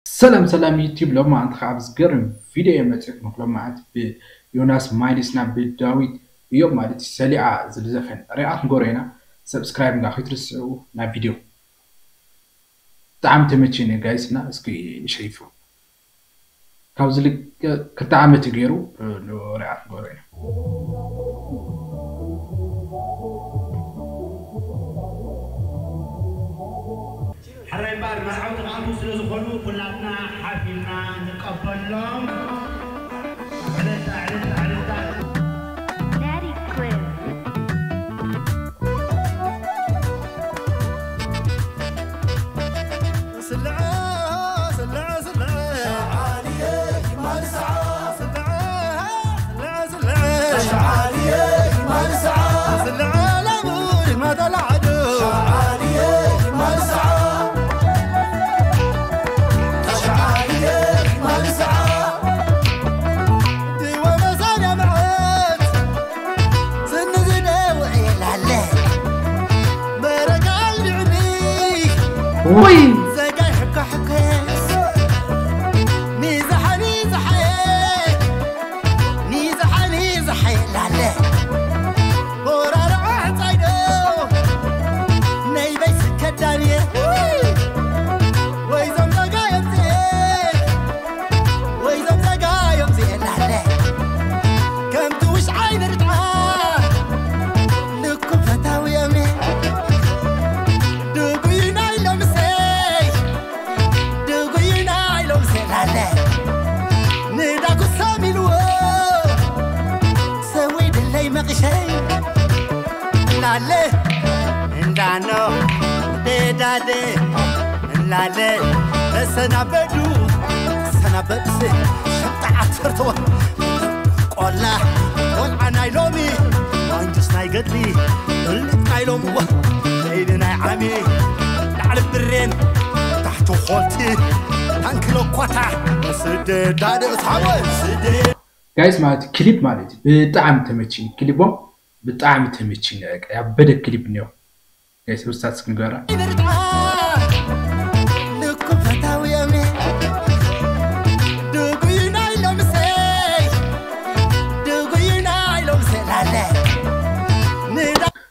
ሰላም ሰላም ዩቲዩብ፣ ሎማዓንቲ ከዓ ኣብ ዝገርም ቪድዮ እየ መፂእኩምኩም። ሎማዓንቲ ብዮናስ ማይልስ ናብ ብዳዊት እዮም ማለት እዩ ሰሊዓ ዝብል ዘፈን ሪኣክት ንገብሮ ኢና። ሰብስክራይብ እንዳ ከይትርስዑ። ናብ ቪድዮ። ብጣዕሚ ተመችኒ ጋይስ፣ እና እስኪ ንሸይፎ። ካብዚ ልክ ክልተ ዓመት እዩ ገይሩ፣ ሪኣክት ንገብሮ ኢና። ሕራይ እምበኣር መርዓውቲ ክኣትዉ ስለ ዝኾኑ ኩላትና ሓፍ ኢልና ንቀበሎም። ዕልልታ ዕልልታ ዕልልታ። Daddy Quiz. ውይ ላለ እንዳኖ ደዳደ ላለ ተሰናበዱ ሰናበድስ ሸምጣ ዓሰርተወ ቆላ ቆልዓ ናይ ሎሚ ዋንጁስ ናይ ገድሊ ብልጥ ናይ ሎምዎ ለይሊ ናይ ዓሚ ላዕሊ ብሬን ታሕቲ ኾልቲ ታንኪ ለኳታ ስደዳደ እትሓወ ስደ ጋይስ ማለት ክሊፕ ማለት እዩ። ብጣዕሚ ተመችኒ ክሊፖም ብጣዕሚ ተመችኒ። በቃ ያበደ ክሊፕ ነው። ጋይስ ውስታት እስክንገራ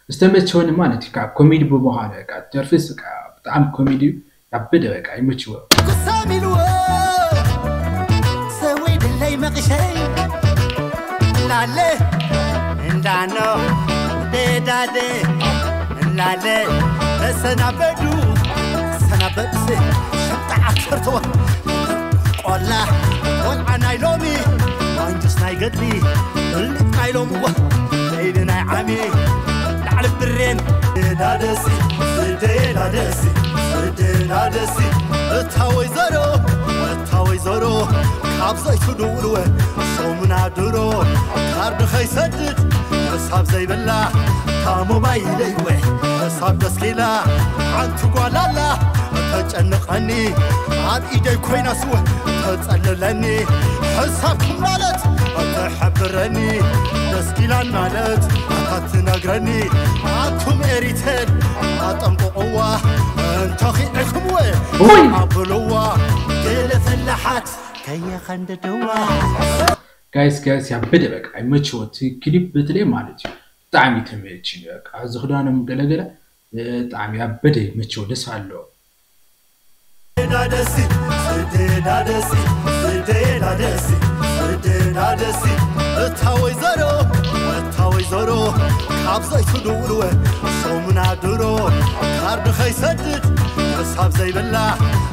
ዝተመቸወኒ ማለት እዩ። ካብ ኮሜዲ ብምዃኑ በቃ ደርፊስ በቃ ብጣዕሚ ኮሜዲ እዩ። ያበደ በቃ ይመችዎ። ሰሚልዎ ሰወይ ድለይ መቕሸይ ላለ እንዳኖ ደዳደ ላለ ተሰናበዱ ሰናበድስ ሸምጣ ዓሰርተወ ቆላ ቆልዓ ናይ ሎሚ ዋንጁስ ናይ ገድሊ ብልጥ ናይ ሎምዎ ለይሊ ናይ ዓሚ ላዕሊ ብሬን ዳደሲ ስደላ ደሲ ስደላ ደሲ እታ ወይዘሮ እታ ወይዘሮ ካብ ዘይትድውልወ ሰሙና ድሮ ካርድ ከይሰድድ ሕሳብ ዘይብላ እታ ሞባይለይ ወ ሕሳብ ደስኪላ ሓንቲ ጓል ኣላ ተጨንቐኒ ኣብ ኢደይ ኮይና ስወ ተጸልለኒ ሕሳብ ክማለት ተሐብረኒ ደስኪላን ማለት ኣታ ትነግረኒ ኣቱም ኤሪተል ኣጠንቅቕዋ እንተኺዕልኩምወ ኣብልዋ ገለ ፈላሓት ከየኸንድድዋ ጋይስ ጋይስ ያበደ በቃ ይመችዎ። እቲ ክሊፕ በተለይ ማለት እዩ ብጣዕሚ ተመችኒ። በቃ እዚ ክዳኖም ገለገለ ብጣዕሚ ያበደ ይመችዎ፣ ደስ ኣለዎ። ዳደሲ ስደዳደሲ ስደዳደሲ ስደዳደሲ እታ ወይዘሮ እታ ወይዘሮ ካብ ዘይትድውልወ ሰሙና ድሮ ካርድ ከይሰድድ ሕሳብ ዘይብላ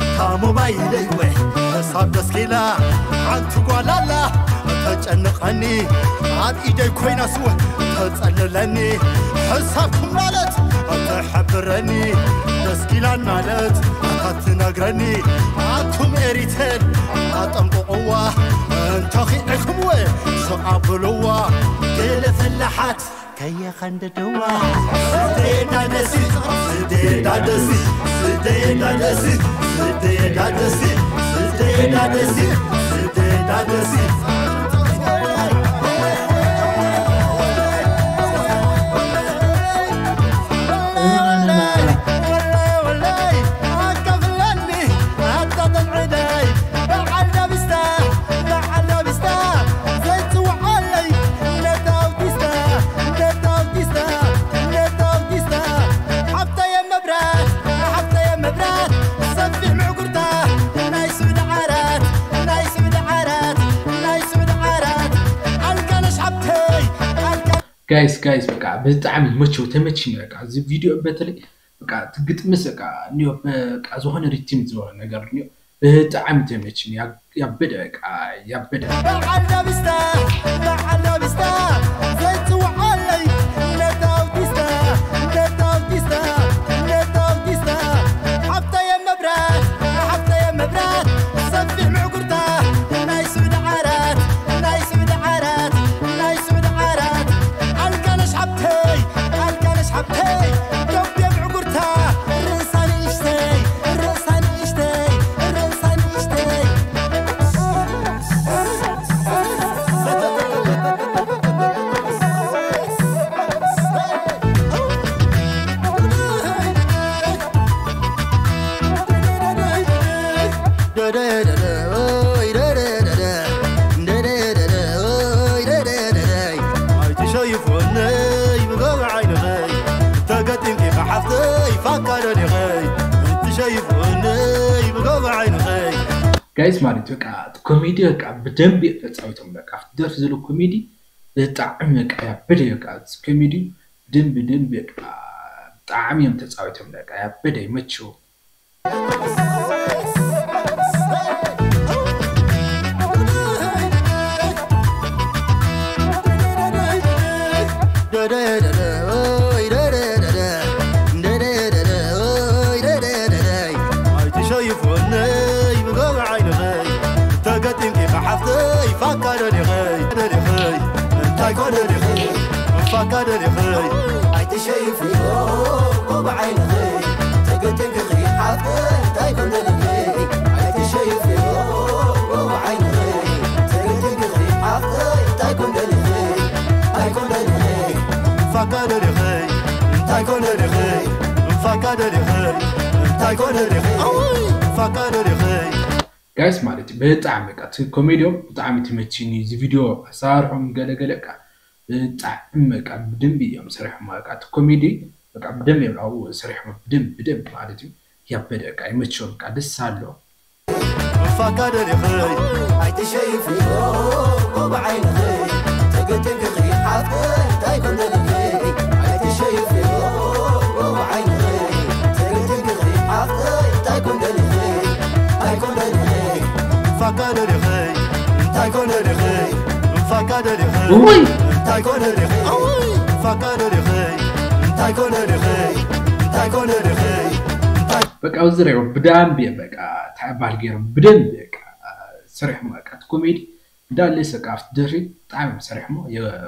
እታ ሞባይለይ ወ ሕሳብ ደስኪላ ሓንቲ ጓል ኣላ ተጨንቐኒ ኣብ ኢደይ ኮይና ስወ ተጸልለኒ ሕሳብ ክማለት ተሐብረኒ ደስኪላን ማለት ኣታ ትነግረኒ ኣቱም ኤሪተል ኣጠንቅቕዋ እንተኺዕልኩምወ ስቕ ኣብልዋ ገለ ፈላሓት ከየኸንድድዋ ስደዳ ደሲ ስደዳ ደሲ ስደዳ ደሲ ስደዳ ደሲ ስደዳ ደሲ ስደዳ ደሲ ጋይስ ጋይስ በቃ ብጣዕሚ መቸው ተመችኝ። በቃ እዚ ቪዲዮ በተለይ በቃ ትግጥምስ በቃ እኒዮ በቃ ዝኾነ ሪትም ዝኾነ ነገር እኒዮ ብጣዕሚ ተመችኝ። ያበደ በቃ ያበደ። በዓል ዳቢስታ በዓል ዳቢስታ ዘይፅውዓለይ ነታ ኣውቲስታ ነታ ኣውቲስታ ነታ ኣውቲስታ ሓብተየ መብራት ሓብተየ መብራት ሰፊሕ ምዕጉርታ ናይ ስብዲ ዓራት ናይ ስብዲ ዓራት ናይ ስብዲ ዓራት ኣልካነሽ ሓብተይ ኣልካነሽ ሓብተይ ዶብ ምዕጉርታ ርእሳ ንእሽተይ ርእሳ ንእሽተይ ርእሳ ንእሽተይ ኣይትሸይፍወነይ ብጎብ ዓይንኸይ ተገጢምኪ ሓፍተይ ፋካ ደሊኸይ ኣይትሸይፍወነይ ብጎብ ዓይንኸይ ጋይስ ማለት በቃ ኮሜዲ በቃ ብደንብ እዮም ተፃዊቶም በቃ ኣብቲ ደርፊ ዘሎ ኮሜዲ ብጣዕሚ በቃ ያበደ በቃ ኮሜዲ ብደንብ ብደንብ በቃ ብጣዕሚ እዮም ተፃዊቶም በቃ ያበደ ይመችዎ። ኣይትሸይፍወነይ ብጎብ ዓይንኸይ ተገጢምኪ ብሓፍተይ ፋካ ደሊኸይ ደሊኸይ እንታይ ኮ ደሊኸይ ፋካ ደሊኸይ ኣይትሸይፍዮ ጎብ ዓይንኸይ ተገጢምኪ ሓፍተይ እንታይ ኮ ደሊኸይ ኣይትሸይፍዮ ጎብ ዓይንኸይ ተገጢምኪ ሓፍተይ እንታይ ኮ ደሊኸይ እንታይ ኮ ደሊኸይ ፋካ ደሊኸይ እንታይ ኮ ደሊኸይ ፋካ ደሊኸይ እንታይ ኮ ደሊኸይ ፋካ ደሊኸይ ጋይስ ማለት እዩ በጣም በቃ እቲ ኮሜዲዮም ብጣዕሚ ተመችኒ እዚ ቪዲዮ ኣሰራርሖም ገለገለ በቃ ብጣዕሚ በቃ ብደንብ እዮም ሰሪሖም በቃ እቲ ኮሜዲ በቃ ብደንብ እዮም ኣብኡ ሰሪሖም ብደንብ ብደንብ ማለት እዩ ያበደ በቃ ይመችዎም በቃ ደስ ኣሎ ፋካ ደሊኸይ ኣይትሸይፍዮ ጎብ ዓይንኸይ ተገጢምኪ ሓፍተይ እንታይ ኮን ደሊኸይ ኣይትሸይፍዮ ጎብ ዓይንኸይ ተገጢምኪ ሓፍተይ እንታይ ኮን ደሊኸይ እንታይ ኮን ደሊኸይ ፋካ ደሊኸይ እንታይ ኮን ደሊኸይ ፋካ ደሊኸይ ውይ እንታይ ኮን ደሊኸይ ፋካ ደሊኸይ እንታይ ኮን ደሊኸይ እንታይ ኮን ደሊኸይ እንታይ በቃ ኣብዚ ሪኦ ብደንብ እዮም በቃ ተዕባል ገይሮም ብደንብ በቃ ሰሪሖም በቃ እቲ ኮሜዲ እንዳለ በቃ ኣብቲ ደርፊ ብጣዕሚ እዮም ሰሪሖሞ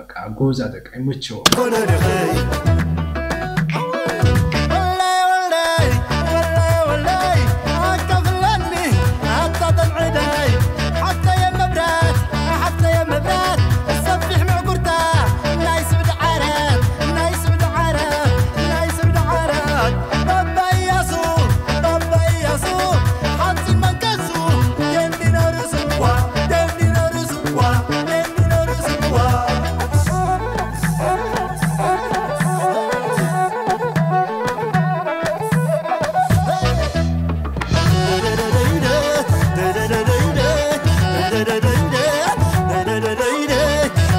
በቃ ጎበዛት በቃ ይመቸዎም። ኮነ ድኸይ ወላይ ወላይ ወላይ ወላይ ኣካፍለኒ ኣታ ተንዕደይ ሓፍተየ መብራት ሓፍተየ መብራት ሰፊሕ ምዕጉርታ ናይ ስብዲ ዓራት ናይ ስብዲ ዓራት ናይ ስብዲ ዓራት ባባ እያሱ ባባ እያሱ ሓፂን መንቀሱ ደንዲኖ ርእሱ ዋ ደንዲኖ ርእሱ ዋ ደንዲኖ ርእሱ ዋ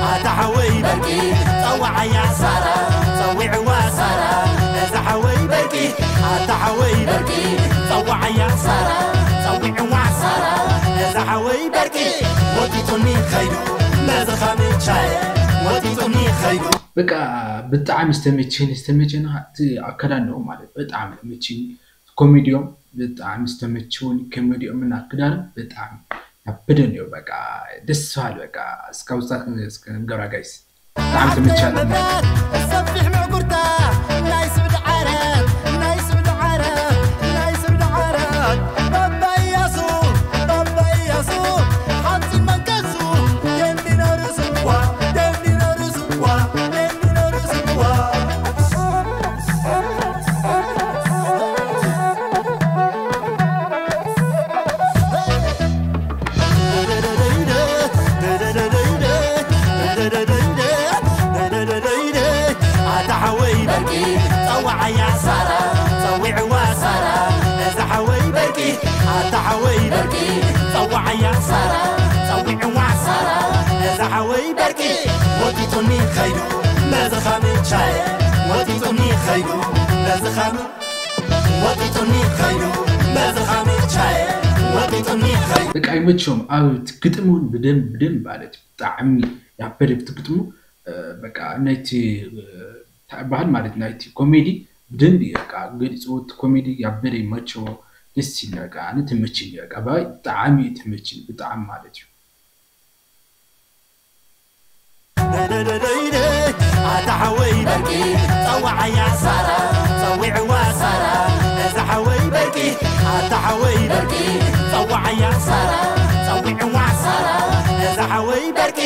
ኣታ ሓወይ በርቂ ጸዋዓያ ሳራ ጸዊዕዋ ሳራ ነዛ ሓወይ በርቂ ኣታ ሓወይ በርቂ ጸዋዓያ ሳራ ጸዊዕዋ ሳራ ነዛ ሓወይ በርቂ ወጢጡኒ ኸይዱ ነዚ ኻምቻየ ወጢጡኒ ኸይዱ በቃ ብጣዕሚ ዝተመቸኒ ዝተመቸና እቲ ኣከዳድንኦም ማለት በጣዕሚ ተመቸኒ ኮሜዲኦም ብጣዕሚ ዝተመቸውኒ ኮሜዲኦም እና ክዳኖም ብጣዕሚ ያበደን እዩ በቃ ደስ በሃሊ በቃ እስካብ ውስጣት እስከ ንገራ ጋይስ ብጣዕሚ ተመቻለና ሰፊሕ ምዕጉርታ ናይ ስብዲ ዓራት ናይ ስብዲ ዓራት ናይ ስብዲ ዓራት ባባ እያሱ ባባ እያሱ ሓምሲን መንቀሱ ደንዲኖ ርእሱ ዋ ደንዲኖ ርእሱ ዋ ደንዲኖ ርእሱ ዋ ኣታ ሓወይ በርቂ ጸዋዓያ ሳራ ጸዊዕዋ ሳራ ነዛ ሓወይ በርቂ ኣታ ሓወይ በርቂ ጸዋዓያ ሳራ ጸዊዕዋ ሳራ ነዛ ሓወይ በርቂ ወጢጡኒ ኸይዱ በዚ ኻምቻየ ወጢጡኒ ኸይዱ፣ በዚ ኻም-፣ ወጢጡኒ ኸይዱ፣ በዚ ኻምቻየ ወጢጡኒ ኸይዱ። በቃ ይመችዎም። ኣብ እቲ ግጥም እውን ብደንብ፣ ብደንብ ማለት እዩ። ብጣዕሚ ያበደ እቲ ግጥሙ፣ እ፣ በቃ ናይቲ፣ እ፣ እንታይ ይበሃል ማለት ናይቲ ኮሜዲ ብደንብ እዩ በቃ ገሊፅዎ። እቲ ኮሜዲ ያበደ ይመችዎ። ደስ ይብል በቃ። ኣነ ተመችኒ በቃ። ባይ ብጣዕሚ እዩ ተመችኒ፣ ብጣዕሚ ማለት እዩ። ኣታ ሓወይ በርቂ ጸዋዓያ ሳራ፣ ጸዊዕዋ ሳራ፣ እዛ ሓወይ በርቂ። ኣታ ሓወይ በርቂ ጸዋዓያ ሳራ፣ ጸዊዕዋ ሳራ፣ እዛ ሓወይ በርቂ።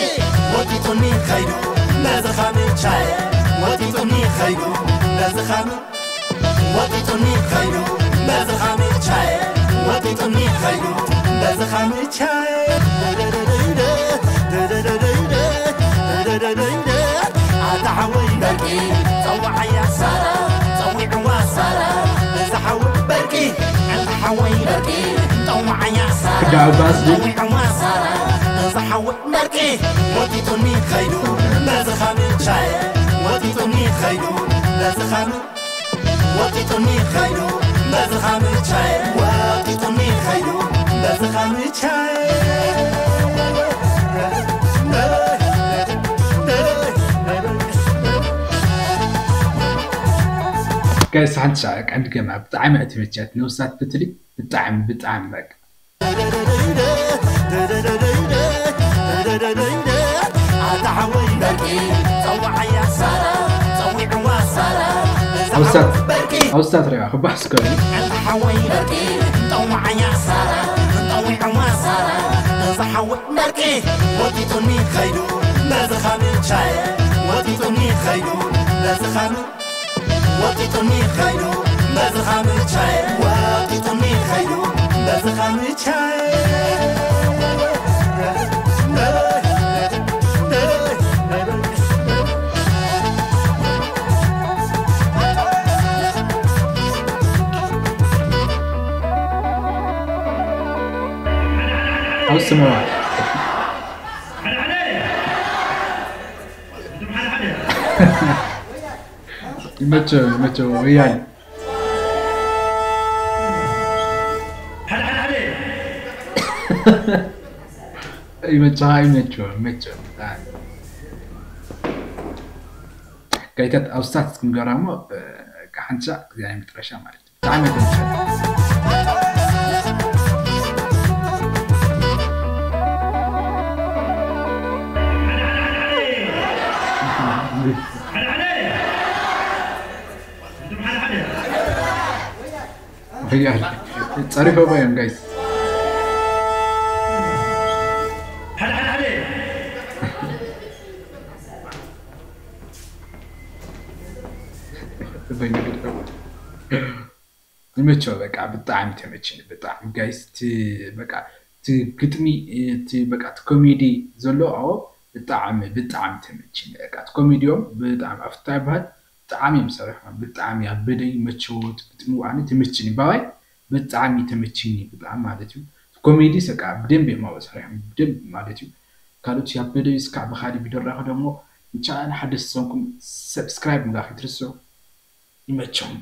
ወጢጡኒ ኸይዱ በዚ ኻምቻየ፣ ወጢጡኒ ኸይዱ በዚ ኻም-፣ ወጢጡኒ ኸይዱ በዚ ኻምቻየ፣ ወጢጡኒ ኸይዱ በዚ ኻምቻየ። ኣታ ሓወይ በርቂ ጸዋዓያ ሳራ፣ ጸዊዕዋ ሳራ፣ እዛ ሓወይ በርቂ። ኣታ ሓወይ በርቂ ጸዋዓያ ሳራ፣ ክዳውባስ ግን ጸዊዕዋ ሳራ፣ እዛ ሓወይ በርቂ። ወጢጡኒ ኸይዱ በዚ ኻምቻየ፣ ወጢጡኒ ኸይዱ በዚ ኻም-፣ ወጢጡኒ ኸይዱ በዚ ኻምቻየ፣ ወጢጡኒ ኸይዱ በዚ ኻምቻየ። ጋይስ፣ ሓንቲ ሻዕ ቀንዲ ገማ ብጣዕሚ እያ ተመችያት ነብሳት ብትሊ፣ ብጣዕሚ፣ ብጣዕሚ በቃ። ኣታ ሓወይ በርቂ ጸዋዓያ ሳራ፣ ጸዊዕዋ ሳራ፣ እዛ ኣውሳት፣ ሓወይ በርቂ። ኣውሳት ሪባ ክባስ ከሉ። ኣታ ሓወይ በርቂ ጸዋዓያ ሳራ፣ ጸዊዕዋ ሳራ፣ እዛ ሓወይ በርቂ። ወጢጡኒ ኸይዱ በዚ ኻምቻየ፣ ወጢጡኒ ኸይዱ በዚ ኻም-፣ ወጢጡኒ ኸይዱ በዚ ኻምቻየ፣ ወጢጡኒ ኸይዱ በዚ ኻምቻየ። ኣብ ስምዋ። ይመቸው፣ ይመቸው ወያኔ። ይመቸው፣ ይመቸው፣ ይመቸው። ጋይታት ኣብ ስታት ክንገራ እሞ፣ እ፣ ሓንሻ እግዚኣብሔር መጨረሻ ማለት እዩ። ብጣዕሚ ይመቸው። ጸሪፎም እዮም ጋይስ። ይመቸው በቃ ብጣዕሚ ተመችኒ። ብጣዕሚ ጋይስ፣ እቲ በቃ እቲ ግጥሚ፣ እቲ በቃ እቲ ኮሜዲ ዘሎ፣ ኣዎ፣ ብጣዕሚ ብጣዕሚ ተመችኒ። በቃ እቲ ኮሜዲኦም ብጣዕሚ ኣብታ ይበሃል ብጣዕሚ እዮም ሰሪሖም። ብጣዕሚ ኣበደይ መቸዎ እቲ ግጥሚ፣ ኣነ ተመችኒ። ባባይ ብጣዕሚ ተመችኒ፣ ብጣዕሚ ማለት እዩ። ኮሜዲ በቃ ብደንብ እዮም ኣብኡ ሰሪሖም፣ ብደንብ ማለት እዩ። ካልኦት ያበደይ እስካዕ ብኻሊ ቪድዮ ራኸ ደሞ ንቻናል ሓደስቲ ሰንኩም ሰብስክራይብ ምግባር ከይትርስዑ። ይመቸኩም።